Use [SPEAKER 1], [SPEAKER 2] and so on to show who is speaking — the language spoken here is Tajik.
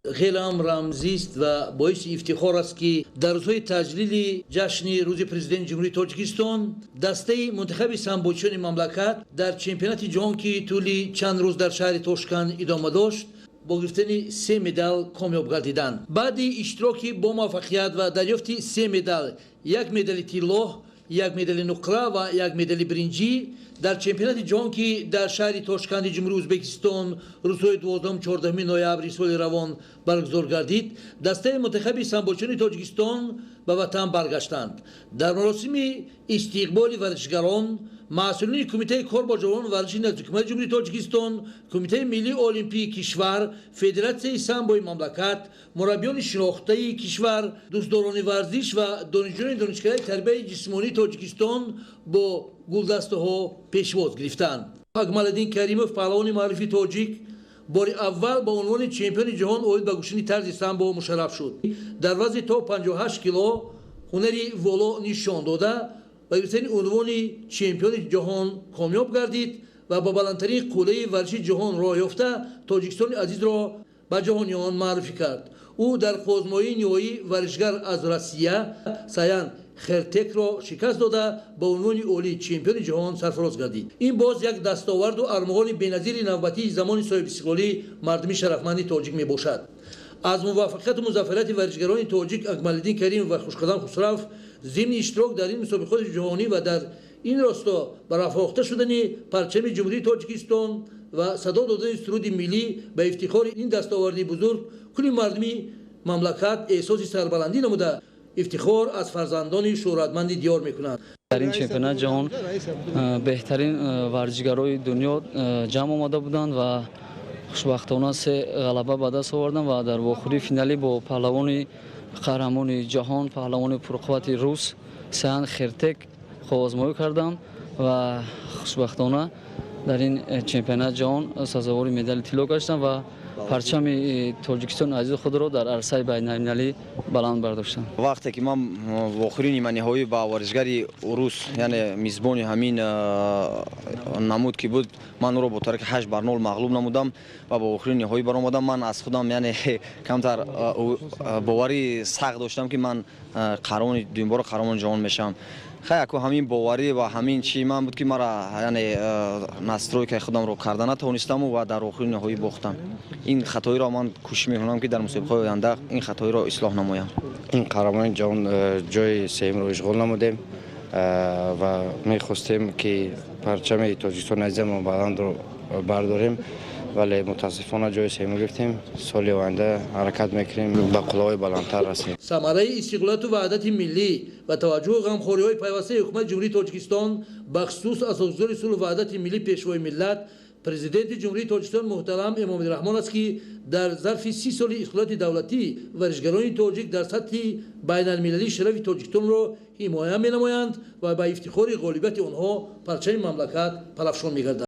[SPEAKER 1] Хеле ҳам рамзист ва боиси ифтихор аст, ки дар рӯзҳои таҷлили ҷашни Рӯзи Президенти Ҷумҳурии Тоҷикистон дастаи мунтахаби самбочиёни мамлакат дар чемпионати ҷаҳон, ки тӯли чанд рӯз дар шаҳри Тошканд идома дошт, бо гирифтани се медал комёб гардиданд. Баъди иштироки бомуваффақият ва дарёфти се медал, як медали тиллоҳ, як медали нуқра ва як медали биринҷӣ дар чемпионати ҷаҳон, ки дар шаҳри Тошканди Ҷумҳурии Ӯзбекистон рӯзҳои 12-14 ноябри соли равон баргузор гардид, дастаи мунтахаби самбочиёни Тоҷикистон ба ватан баргаштанд. Дар маросими истиқболи варзишгарон масъулини Кумитаи кор бо ҷавонон варзиши назди Ҳукумати Ҷумҳурии Тоҷикистон, Кумитаи миллии олимпии кишвар, Федератсияи самбои мамлакат, мураббиёни шинохтаи кишвар, дӯстдорони варзиш ва донишҷӯёни Донишкадаи тарбияи ҷисмонии Тоҷикистон бо гулдастаҳо пешвоз гирифтанд. Акмалиддин Каримов, паҳлавони маъруфи тоҷик, бори аввал ба унвони чемпиони ҷаҳон оид ба гӯштини тарзи самбо мушарраф шуд. Дар вазни то 58 кило ҳунари воло нишон дода, ба гирифтани унвони чемпиони ҷаҳон комёб гардид ва ба баландтарин қуллаи варзиши ҷаҳон роҳ ёфта, Тоҷикистони азизро ба ҷаҳониён маъруфӣ кард. Ӯ дар қӯзмоии ниҳоӣ варзишгар аз Россия Саян Хертекро шикаст дода, ба унвони олии чемпиони ҷаҳон сарфароз гардид. Ин боз як дастоварду армуғони беназири навбатии замони соҳибистиқлолии мардуми шарафманди тоҷик мебошад. Аз муваффақияту музаффарияти варзишгарони тоҷик Акмалиддин Каримов ва Хушқадам Хусрав зимни иштирок дар ин мусобиқоти ҷаҳонӣ ва дар ин росто барафрохта шудани парчами Ҷумҳурии Тоҷикистон ва садо додани суруди миллӣ ба ифтихори ин дастоварди бузург кулли мардуми мамлакат эҳсоси сарбаландӣ намуда, ифтихор аз фарзандони шӯҳратманди диёр мекунанд.
[SPEAKER 2] Дар ин чемпионати ҷаҳон беҳтарин варзишгарои дунё ҷамъ омада буданд ва хушбахтона се ғалаба ба даст овардам ва дар вохӯрии финалӣ бо паҳлавони қаҳрамони ҷаҳон, паҳлавони пурқуввати рус Саян Хертек қувваозмоӣ кардам ва хушбахтона дар ин чемпионати ҷаҳон сазовори медали тилло гаштам ва парчами Тоҷикистони азизи худро дар арсаи байналмилалӣ баланд бардоштам.
[SPEAKER 3] Вақте ки ман вохӯрии ниманиҳоӣ ба варзишгари урус, яъне мизбони ҳамин намуд ки буд, ман ӯро бо тариқи 8 бар 0 мағлуб намудам ва ба вохӯрии ниҳоӣ баромадам, ман аз худам, яъне, камтар боварии сахт доштам, ки ман қаҳрамони дуюмбора қаҳрамони ҷаҳон мешавам. Хай, яку ҳамин боварӣ ва ҳамин чи ман буд, ки мара, яъне, настройкаи худамро карда натавонистаму ва дар охири ниҳоӣ бохтам. Ин хатоиро ман кӯшиш мекунам, ки дар мусобиқаҳои оянда ин хатоиро ислоҳ намоям.
[SPEAKER 4] Ин қаҳрамони ҷаҳон ҷои сеюмро ишғол намудем ва мехостем, ки парчами Тоҷикистони азизамро баландро бардорем, вале мутаассифона ҷои сеюм гирифтем. Соли оянда ҳаракат мекунем, ба қуллаҳои баландтар расем.
[SPEAKER 1] Самараи истиқлолияту ваҳдати миллӣ ва таваҷҷӯҳу ғамхориҳои пайвастаи Ҳукумати Ҷумҳурии Тоҷикистон, бахусус Асосгузори сулҳу ваҳдати миллӣ, Пешвои миллат, Президенти Ҷумҳурии Тоҷикистон муҳтарам Эмомалӣ Раҳмон аст, ки дар зарфи 30 соли истиқлолияти давлатӣ варзишгарони тоҷик дар сатҳи байналмилалӣ шарафи Тоҷикистонро ҳимоя менамоянд ва ба ифтихори ғолибияти онҳо парчами мамлакат парафшон мегардад.